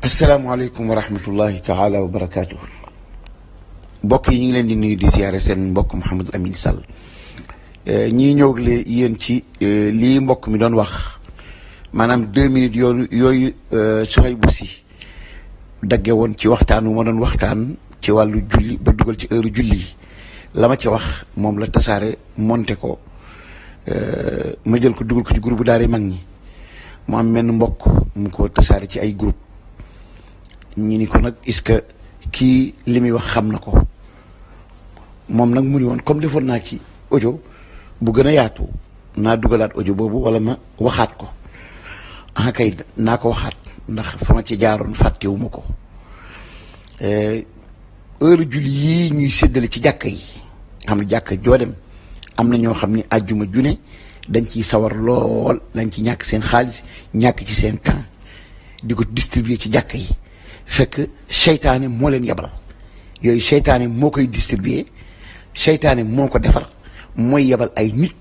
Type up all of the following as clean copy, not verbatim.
asalaamaaleykum wa rahmatullahi taala wa barakaatu. mbokk yi ñu ngi leen di nuyu di siyaare seen mbokk Mouhamadou Amine Sall ñii ñëw ak yéen ci lii mbokk mi doon wax maanaam 2 minutes yooyu Souhaïbou Sy dagge woon ci waxtaan wu ma doon waxtaan ci wàllu julli ba dugal ci heure julli yi la ma ci wax moom la tasaare monté ko ma jël ko dugal ko ci groupe daara mag ñi mu am menn mbokk mu ko tasaare ci ay groupe ñi ni ko nag est-ce que kii li muy wax xam na ko moom nag mu ni woon comme defoon naa ci audio bu gën a yaatu naa dugalaat audio boobu wala ma waxaat ko kay naa ko waxaat ndax fa ma ci jaaroon fàttewuma ko heure julli yii ñuy séddale ci jàkka yi xam ne jàkka joo dem am na ñoo xam ni àjjuma june dañ ciy sawar lool dañ ci ñàkk seen xaalis ñàkk ci seen temps di ko distribuer ci jàkka yi fekk seytaane moo leen yebal yooyu seytaane moo koy distribuer seytaane moo ko defar mooy yebal ay nit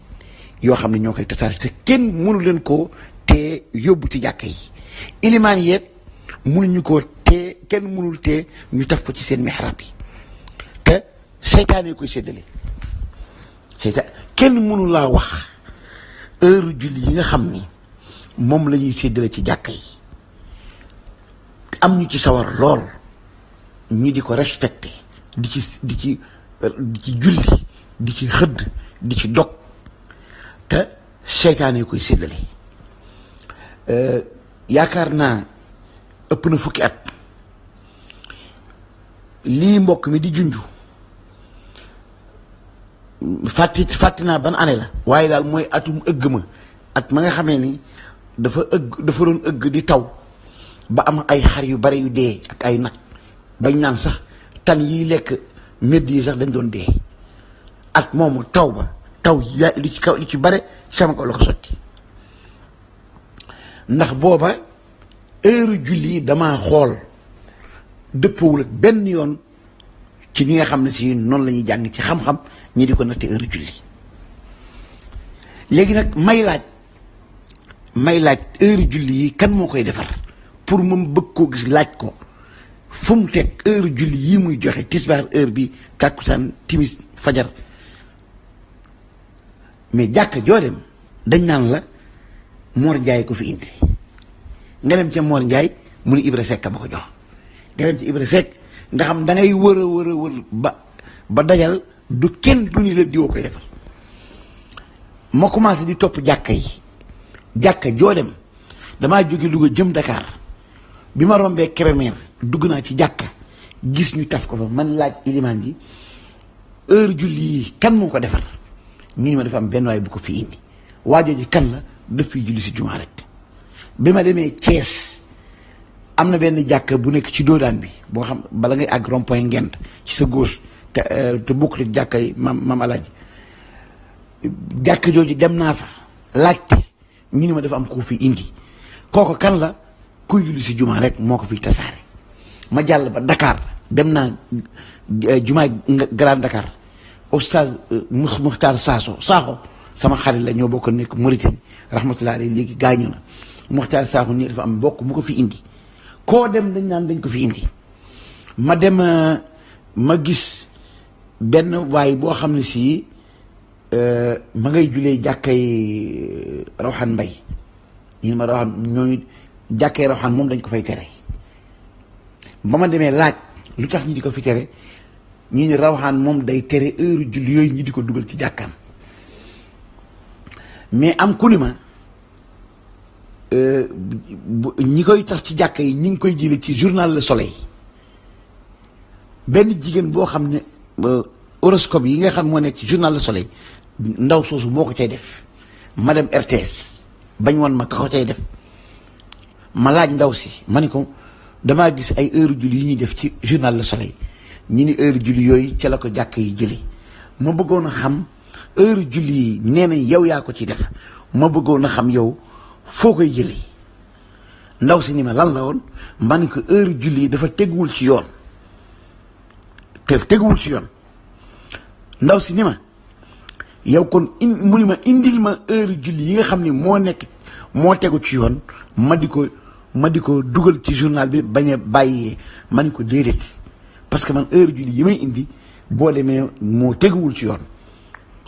yoo xam ne ñoo koy tasaare te kenn mënu leen koo tee yóbbu ci jàkka yi ilimaan yeeg mënuñu koo tee kenn mënul tee ñu taf ko ci seen mihrab yi te seytaane koy séddale seytaane kenn mënu laa wax heure julli yi nga xam ni moom la ñuy séddale ci jàkka yi am ñu ci sawar lool ñu di ko respecté di ci julli di ci xëdd di ci dog te seytaane koy séddale yaakaar naa ëpp na fukki at lii mbokk mi di junju fàtti naa ban année la waaye daal mooy atum ëgg ma at ma nga xamee ni dafa doon ëgg di taw ba am ay xar yu bari yu dee ak ay nag bañ naan sax tan yiy lekk medd yi sax dañ doon dee at moomu taw li ci bare sama ko la ko sotti ndax booba heure julli damaa xool dëppawul ak benn yoon ci ñi nga xam ne si noonu la ñuy jàng ci xam-xam ñi di ko natte heure julli léegi nag may laaj heure julli yi kan moo koy defar pour moom bëgg koo gis laaj ko fu mu teg heure julli yi muy joxe tisbaar heure bi kàkkusaan timis fajar mais jàkka joo dem dañ naan la Mor Ndiaye ko fi indi nga dem ca Mor Ndiaye mu ni Ibra Seck ma ko jox nga dem ci Ibra Seck nga xam da ngay wër a wër ba dajal du kenn du ni la diwoo koy defal ma commencé di topp jàkka yi jàkka joo dem damaa jóge Louga jëm Dakar bi ma rombee Kébémer dugg naa ci jàkka gis ñu taf ko fa man laaj ilimaan bi heure julli yi kan moo ko defar ñu ni ma dafa am benn waay bu ko fi indi waajoo ji kan la daf fiy julli si jumaa rek bi ma demee Thiès am na benn jàkka bu nekk ci doodaan bi boo xam bala ngay àgg rond-point Ngent ci sa gauche te bokkut ak jàkka yi mam alaaji jàkka jooju dem naa fa laajte ñu ni ma dafa am ko fi indi kooku kan la kuy julli si jumaa rek moo ko fiy tasaare ma jàll ba Dakar dem naa jumaay Grand Dakar oustaz Muxtaar Sakho sama xarit la ñoo bokk nekk Mauritanie rahmatullahi alayhi léegi gaañu na Muxtaar Sakho nii dafa am mbokk mu ko fi indi koo dem dañ naan dañ ko fi indi ma dem ma gis benn waay boo xam ne si ma ngay julee jàkkay Rawxaan Mbay ñu ma Rawxaan ñooñu jàkkee Rawxaan moom dañ ko fay tere ba ma demee laaj lu tax ñi di ko fi tere ñi ni Rawxaan moom day tere heure julli yooyu ñi di ko dugal ci jàkkaam mais am ku ni ma ñi koy tax ci jàkka yi ñi ngi koy jële ci journal Le Soleil benn jigéen boo xam ne horoscope yi nga xam moo nekk ci journal Le Soleil ndaw soosu moo ko cay def ma dem RTS bañ woon ma ka ko cay def ma laaj ndaw si ma ni ko damaa gis ay heure julli yi ñuy def ci journal Le Soleil ñi ni heure julli yooyu ca la ko jàkk yi jële ma bëggoon a xam heure julli yi nee nañ yow yaa ko ci def ma bëggoon a xam yow foo koy jële ndaw si ni ma lan la woon ma ni ko heure julli yi dafa teguwul ci yoon teguwul ci yoon ndaw si ni ma yow kon mu ni ma indil ma heure julli yi nga xam ni moo tegu ci yoon ma di ko ma di ko dugal ci journal bi bañ a bàyyee ma ni ko déedéet parce que man heure julli yi may indi boo demee moo teguwul ci yoon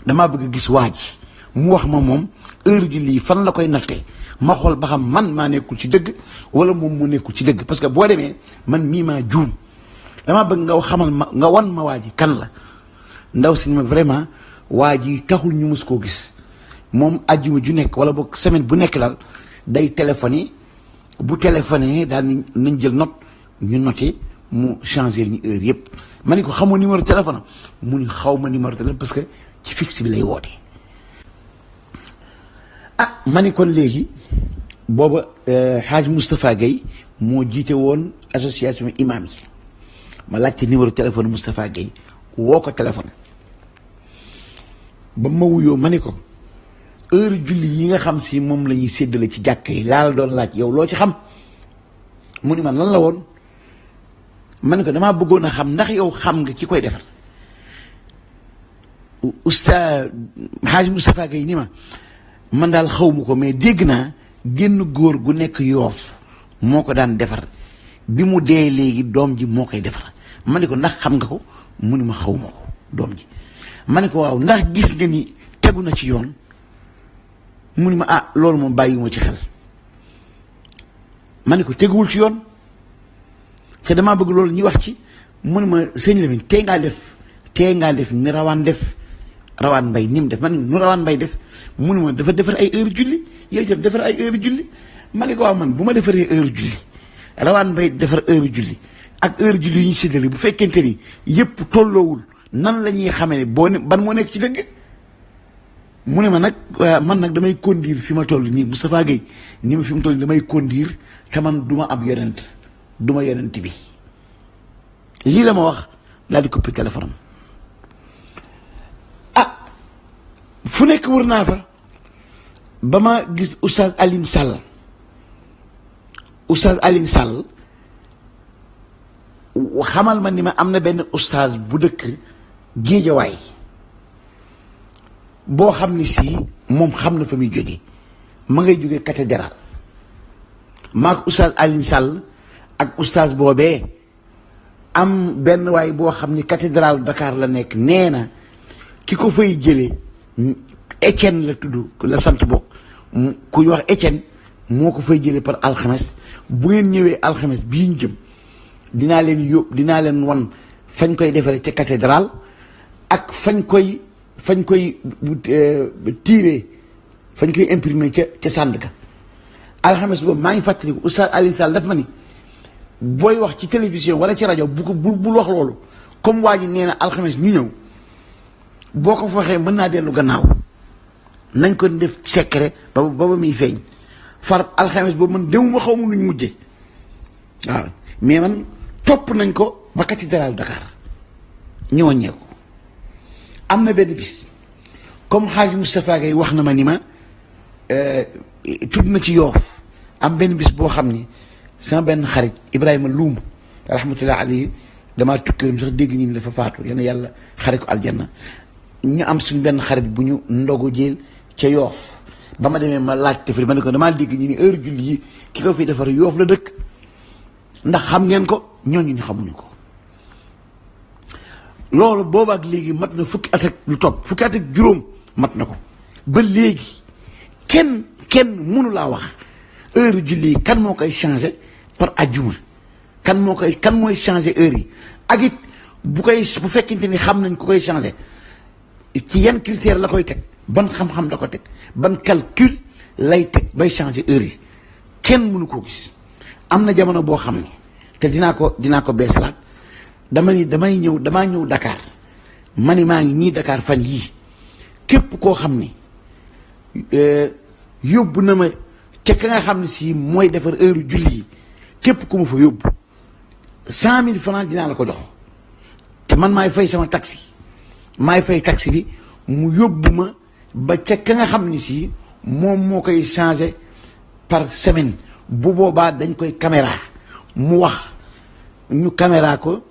damaa bëgg a gis waa ji mu wax ma moom heure julli yi fan la koy nattee ma xool ba xam man maa nekkul ci dëgg wala moom mu nekkul ci dëgg parce que boo demee man mii maa juum damaa bëgg nga xamal ma nga wan ma waa ji kan la ndaw si ma vraiment waa ji taxul ñu mus koo gis moom àjjuma ju nekk wala boog semaine bu nekk daal day téléphoné bu téléphoné daal nañ jël note ñu noté mu changé ñu heure yëpp ma ni ko xamoo numéro téléphone mu ni xaw ma numéro téléphone parce que ci fixe bi lay woote. ah ma ni kon léegi booba Hadj Moustapha Guèye moo jiite woon association imam yi ma laajte numéro téléphone Moustapha Guèye woo ko téléphone ba ma wuyoo ma ni ko heure julli yi nga xam si moom la ñuy séddale ci jàkk yi laa la doon laaj yow loo ci xam mu ni man lan la woon ma ni ko damaa bëggoon a xam ndax yow xam nga ki koy defar oustaz Hadj Moustapha Guèye ni ma man daal xaw ma ko mais dégg naa génn góor gu nekk Yoof moo ko daan defar bi mu dee léegi doom ji moo koy defar ma ni ko ndax xam nga ko mu ni ma xaw ma ko doom ji ma ni ko waaw ndax gis nga ni tegu na ci yoon mu ni ma ah loolu moom bàyyiwuma ci xel ma ni ko teguwul ci yoon te damaa bëgg loolu ñu wax ci mu ni ma sëñ Lamine tee ngaa def ni rawaan mbay ni mu def man nu rawaan mbay def mu ni ma dafa defar ay heure julli yow itam defar ay heure julli ma ni ko waaw man bu ma defaree heure julli rawaan mbay defar heure julli ak heure julli yu ñu séddale bu fekkente ni yëpp tolloowul nan la ñuy xamee ne boo ne ban moo nekk ci dëgg mu ne ma nag man nag damay conduire fi ma toll nii Moustapha Guèye ni ma fi mu toll nii damay conduire te man du ma ab yonent du ma yonent bi lii la ma wax daal di coupé téléphone am ah fu nekk wër naa fa ba ma gis oustaz Alioune Sall xamal ma ni ma am na benn oustaz bu dëkk Géejawaay boo xam ni si moom xam na fa muy jóge ma ngay jóge cathédrale maak oustaz Alioune Sall ak oustaz boobee am benn waay boo xam ni cathédrale Dakar la nekk nee na ki ko fay jëlee Étienne la tudd la sant bokk ku wax Étienne moo ko fay jëlee par alxames bu ngeen ñëwee alxames bii ñu jëm dinaa leen wan fañ koy defaree ca cathédrale ak fañ koy tiiree fañ koy imprimer ca Sandaga alxames boobu maa ngi fàttaliku oustaz Alioune Sall daf ma ni booy wax ci télévision wala ci rajo bul wax loolu comme waa ji nee na alxames ñu ñëw boo ko fa waxee mën naa dellu gannaaw nañ ko def secret ba muy feeñ far alxames boobu man demuma xaw ma luñ mujje waaw mais man topp nañ ko ba cathédrale Dakar ñëwaññee ko am na benn bis comme Hadj Moustapha Guèye wax na ma ni ma tudd na ci Yoof am benn bis boo xam ni sama benn xarit Ibrahima Loum rahmatullah alayhi damaa tukkiram sax dégg ñi ni dafa faatu yal na yàlla xare ko aljanna ñu am suñ benn xarit bu ñu ndogu jël ca Yoof ba ma demee ma laajte fi ma ne ko damaa dégg ñi ni heure julli yi ki ko fi defar Yoof la dëkk ndax xam ngeen ko ñooñu ñu xamuñu ko loolu boobu ak léegi mat na fukki at ak lu topp fukki at ak juróom mat na ko ba léegi kenn mënu laa wax heure julli yi kan moo koy changé par ajjuma kan mooy changé heure yi ak it bu fekkente ni xam nañ ku koy changé ci yan critère la koy teg ban xam-xam la ko teg ban calcul lay teg bay changé heure yi kenn mënu koo gis am na jamono boo xam ni te dinaa ko beesalaat damaa ñëw Dakar ma ni maa ngi nii Dakar fan yii képp koo xam ni yóbbu na ma ca ka nga xam ne si mooy defar heure julli yi képp ku ma fa yóbbu 100 000 francs dinaa la ko jox te man maay fay sama taxi maay fay taxi bi mu yóbbu ma ba ca ka nga xam ni si moom moo koy changé par semaine bu boobaa dañ koy caméra mu wax ñu caméra ko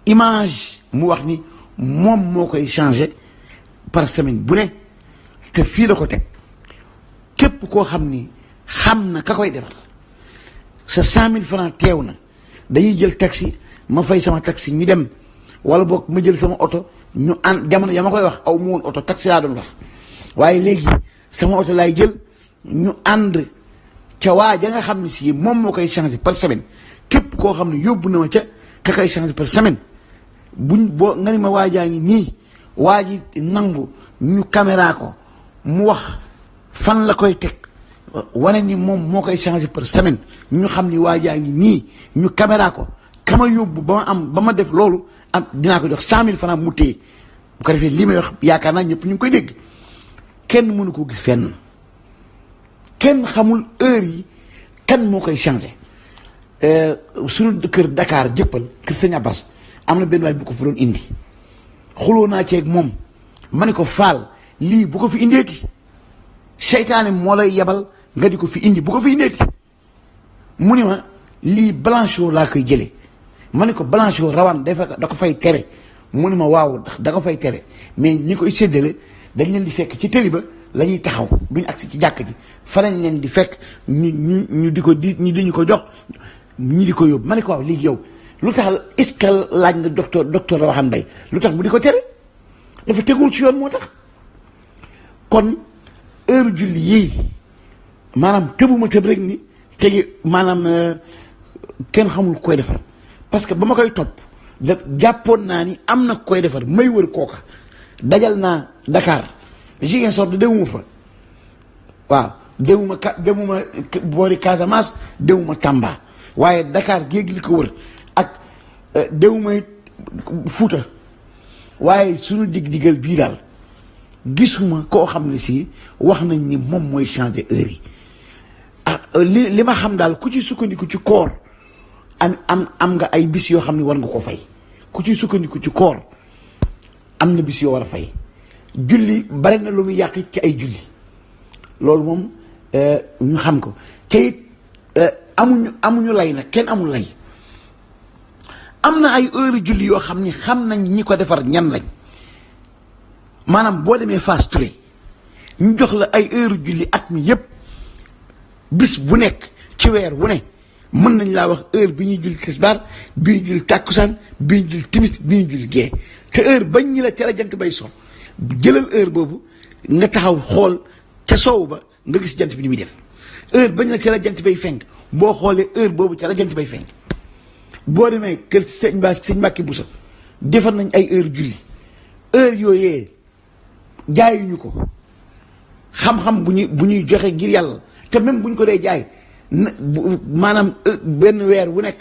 image mu wax ni moom moo koy changé par semaine bu ne te fii la ko teg képp koo xam ni xam na ka koy defar sa 100 000 francs teew na dañuy jël taxi ma fay sama taxi ñu dem wala boog ma jël sama oto ñu ànd jamono ya ma koy wax aw ma woon oto taxi laa doon wax waaye léegi sama oto laay jël ñu ànd ca waa ja nga xam ne si moom moo koy changer par semaine képp koo xam ne yóbbu na ma ca ka koy changer par semaine buñ boo nga ni ma waajaa ngi nii waa ji nangu ñu caméra ko mu wax fan la koy teg wane ni moom moo koy changer par semaine ñu xam ni waajaa ngi nii ñu caméra ko kama yóbbu ba ma def loolu am dinaa ko jox 100 000 francs mu téye bu ko defee li may wax yaakaar naa ñëpp ñu ngi koy dégg kenn mënu koo gis fenn kenn xamul heure yi kan moo koy changer suñu kër Dakar jëppal kër Sëñ Abbas am na benn waay bu ko fa doon indi xuloo naa ceeg moom ma ne ko faal lii bu ko fi indeeti seytaane moo lay yebal nga di ko fi indi bu ko fi indeeti mu ne ma lii Blanchot laa koy jëlee ma ne ko Blanchot rawaan da ko fay tere mu ne ma waaw da ko fay tere mais ñi koy séddale dañ leen di fekk ci tëli ba la ñuy taxaw duñ agsi ci jàkk ji fa lañ leen di fekk ñu di ko ñu di ñu ko jox ñi di ko yóbbu ma ne ko waaw léegi yow lu tax est-ce que laaj nga docteur Rawane Mbaye lu tax mu di ko tere dafa tegul ci yoon moo tax kon heure julli yii maanaam tëbuma tëb rek ni tegi maanaam kenn xamul koy defar parce que ba ma koy topp da jàppoon naa ni am na koy defar may wër kooka dajal naa Dakar Ziguinchor de demuma fa waaw demuma boori Casamance demuma Tamba waaye Dakar géej li ko wër ak demuma Fuuta waaye suñu diggal bii daal gisuma koo xam ne si wax nañ ni moom mooy changer heure yi ah li ma xam daal ku ci sukkandiku ci koor am nga ay bis yoo xam ne war nga ko fay ku ci sukkandiku ci koor am na bis yoo war a fay julli bari na lu muy yàq ci ay julli loolu moom ñu xam ko te it amuñu lay nag kenn amul lay am na ay heure julli yoo xam ni xam nañ ñi ko defar ñan lañ maanaam boo demee Fass Touré ñu jox la ay heure julli at mi yépp bis bu nekk ci weer wu ne mën nañ laa wax heure bi ñuy julli tisbaar bi ñuy julli tàkkusaan bi ñuy julli timis bi ñuy julli gee te heure bañ ñi la ca la jant bay so jëlal heure boobu nga taxaw xool ca soow ba nga gis jant bi ni muy def heure bañ la ca la jant bay fenk boo xoolee heure boobu ca la jant bay fenk boo demee kër sëñ Mbàkke Buso defar nañ ay heure julli heure yooyee jaayuñu ko xam-xam bu ñuy joxe ngir yàlla te même bu ñu ko dee jaay maanaam benn weer wu nekk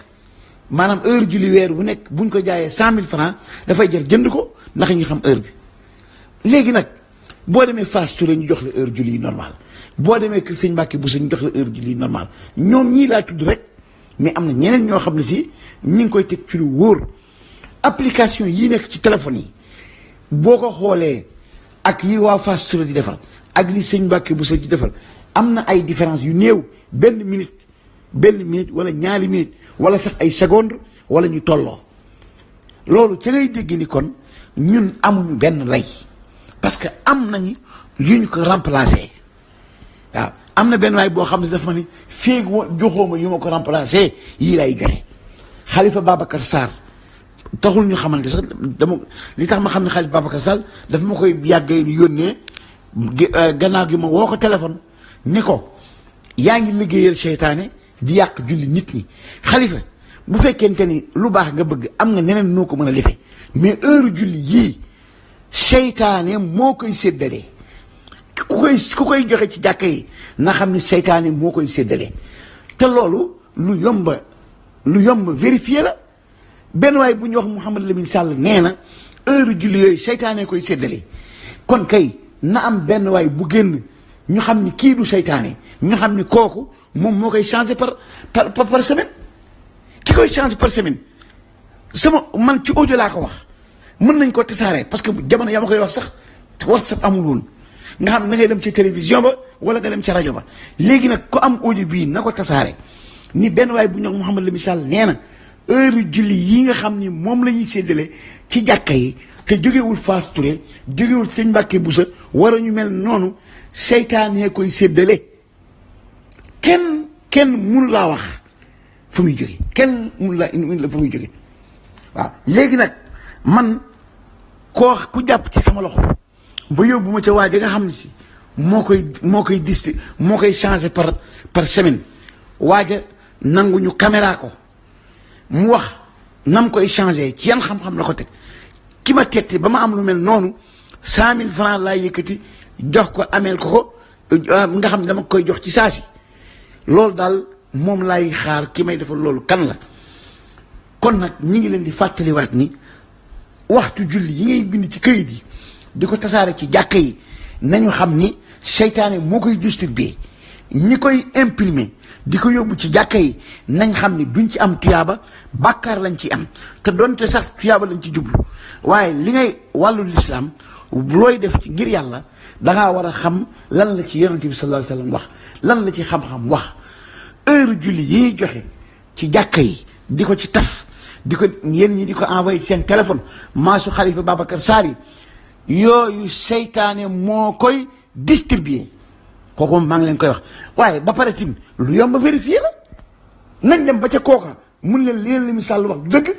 maanaam heure julli weer wu nekk bu ñu ko jaayee 100 000 francs dafay jar jënd ko ndax ñu xam heure bi léegi nag boo demee Fass Touré ñu jox la heure julli yi normal boo demee kër sëñ Mbàkke Buso ñu jox la heure julli yi normal ñoom ñii laa tudd rek mais am na ñeneen ñoo xam ne si ñi ngi koy teg ci lu wóor application yi nekk ci téléphone yi boo ko xoolee ak yi waa Fass Touré di defal ak li sëñ Mbàkke Buso di defal am na ay différence yu néew benn minute wala ñaari minute wala sax ay seconde wala ñu tolloo loolu ca ngay dégg ni kon ñun amuñu benn lay parce que am nañu yu ñu ko remplacer waaw am na benn waay boo xam ne dafa ma ni féeg joxooma yu ma ko remplacer yii lay joxe Khalifa Babacar Sarr taxul ñu xamante sax dama li tax ma xam ne Khalifa Babacar Sarr dafa ma koy yàggee yónnee gannaaw gi ma woo ko téléphone ni ko yaa ngi liggéeyal seytaane di yàq julli nit ñi Khalifa bu fekkente ni lu baax nga bëgg am nga neneen noo ko mën a defee mais heure julli yii seytaane moo koy séddalee ku koy joxe ci jàkka yi na xam ni seytaane moo koy séddalee te loolu lu yomb vérifier la benn waay bu ñuy wax Mouhamadou Lamine Sall nee na heure julli yooyu seytaane koy séddalee kon kay na am benn waay bu génn ñu xam ni kii du seytaane ñu xam ni kooku moom moo koy changer par semaine ki koy changer par semaine man ci audio laa ko wax mën nañ ko tasaare parce que jamono yaa ma koy wax sax WhatsApp amul woon nga xam na ngay dem ci télévision ba wala nga dem ci rajo ba léegi nag ku am audio bii na ko tasaare ni benn waay bu ñu wax Mouhamadou Lamine Sall nee na heure julli yi nga xam ni moom la ñuy séddale ci jàkka yi te jógewul Fass Touré jógewul sëñ Mbàkke Buso war a ñu mel noonu seytaane koy séddale kenn mënu laa wax fa muy jóge kenn mun la fa muy jóge waaw léegi nag man ku jàpp ci sama loxo ba yóbbu ma ca waa ji nga xam ne si moo koy changé par semaine waaja nangu ñu caméra ko mu wax nam koy changé ci yan xam-xam la ko teg ki ma tetti ba ma am lu mel noonu 100 000 francs laa yëkkati jox ko ameel ko nga xam ne dama koy jox ci saasi loolu daal moom laay xaar ki may defal loolu kan la. kon nag ñi ngi leen di fàttaliwaat ni waxtu julli yi ngay bind ci këyit yi di ko tasaare ci jàkka yi nañu xam ni seytaane moo koy distribuer ñi koy imprimer di ko yóbbu ci jàkka yi nañ xam ni duñ ci am tuyaaba bàkkaar lañ ci am te doonte sax tuyaaba lañ ci jublu waaye li ngay wàllu lislaam looy def ci ngir yàlla dangaa war a xam lan la ci yonente bi sallallahu alayhi wasallam wax lan la ci xam-xam wax heure julli yi ñuy joxe ci jàkka yi di ko ci taf di ko yéen ñi di ko envoyé ci seen téléphone maasu Xalifa Babacar Sarr yooyu seytaane moo koy distribuer kooku maa ngi leen koy wax waaye ba pare tim lu yomb vérifier la nañ dem ba ca kooka mun leen leen li misaal wax dëgg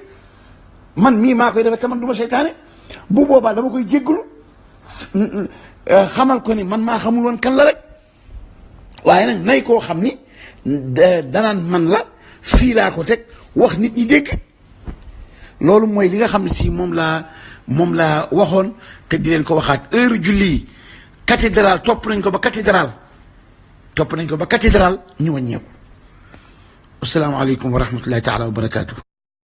man mii maa koy defee te man du ma seytaane bu boobaa dama koy jéggalu xamal ko ni man maa xamul woon kan la rek waaye nag nay koo xam ni danaan man la fii laa ko teg wax nit ñi dégg loolu mooy li nga xam ne si moom laa waxoon te di leen ko waxaat heure julli yi cathédrale topp nañ ko ba cathédrale ñu wàññeeku. asalaamaaleykum wa rahmatullahi taala wa barakaatu.